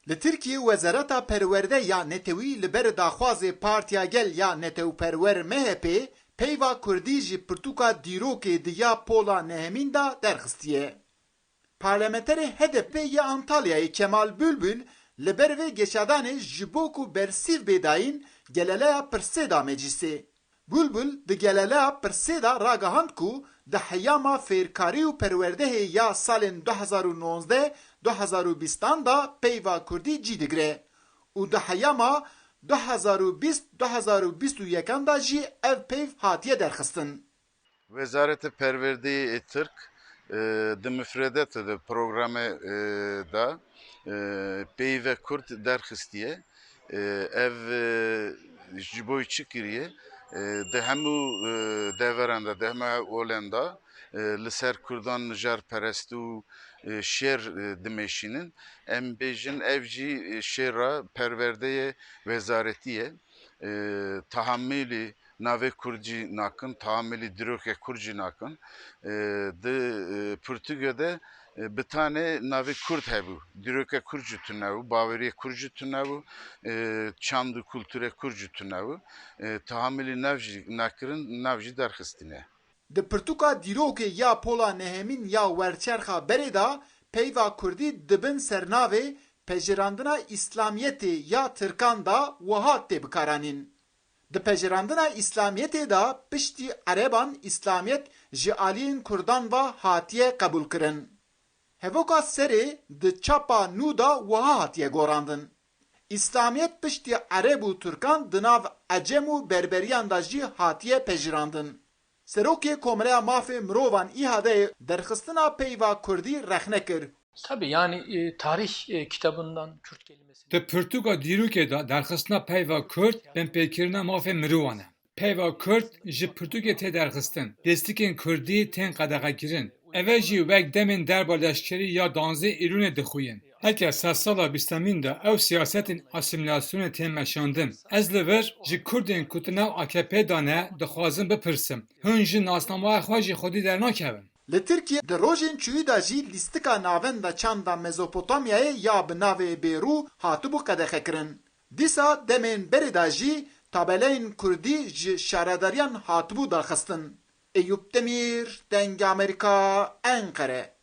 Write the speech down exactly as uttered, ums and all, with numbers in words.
Li Tirkiyê Wezareta Perwerde ya Netewî li ber daxwazê Partiya Gel ya Netewperwer M H P peyva kurdî ji pirtûka dîrokê di ya pola nehemîn de derxistiye. Parlamenterê H D P yê Antalyayê Kemal Bülbül li ber vê geşadanê ji bo ku bersîv bê dayîn, geleleya pirsê da meclîsê. Bülbül di geleleya pirsê de ragihand ku di heyama fêrkarî û perwerdehê ya salên du hezar û nozdeh du hezar û bîstan de peyva kurdî cî digire û di heyama du hezar û bîst du hezar û bîst û yekan de jî ev peyv hatiye derxistin. Wezareta Perwerdeyê Tirk e, di mifredeta de, programê e, de e, peyvê kurd derxistiye. E, ev e, ji bo çi kiriye? E, di hemû e, deveran de, di hemû olan de e, li ser kurdan mijarperestî û e, şer e, dimeşînin. Em bêjin ev jî e, şêra perwerdeyê wezaretî ye. E, tahamilî navê kurd jî nakin, tahamilî dîrokê kurd jî nakin. E, di e, pirtûkê de e, bi tanê navê kurd hebû. Dîrokê kurd jî tune bû, baweriyê kurd jî tune bû, e, çand û kulturê kurd jî tune bû. E, tahamilî nav jî nakirin, nav jî derxistine. Di pirtûka dîrokê ya pola nehemîn ya werçerxa berê de peyva kurdî di bin sernavê Pejirandina Îslamiyetê ya Tirkan de wiha tê bikaranîn. Di pejirandina Îslamiyetê de piştî Ereban Îslamiyet ji aliyên Kurdan ve hatiye qebûlkirin. Hevoka serê di çapa nû de wiha hatiye gorandin. Îslamiyet piştî Ereb û Tirkan di nav Ecem û Berberiyan de jî hatiye pejirandin. Serokê Komeleya Mafê Mirovan, İHA'deyê derxistina peyva kurdî rexne kir. Tabii yani e, tarih e, kitabından Kürt kelimesi. Di pirtûka dîrokê de derxistina peyva kurd binpêkirina mafê mirovan e. Peyva kurd ji pirtûkê tê derxistin. Lîstikên kurdî tên qedexekirin. Eve jî wek demên derba leşkerî ya danzdeh Îlûnê dixuyin. Heke sedsala bîstemîn de ew siyasetên asîmîlasyonê tên meşandin. Ez li vir ji kurdên ku di nav A K P de ne dixwazim bipirsim. Hûn ji nasnameya xwe jî xwedî dernakevin. Li Tirkiye di rojên çûyî de jî lîstika navenda çanda Mezopotamyayê ya bi navê Bêrû hatibû qedexekirin. Dîsa demên berê de jî tabeleyên kurdî ji şaredariyan hatibû daxistin. Eyûp Demîr, Dengê Amerîka, Enqere.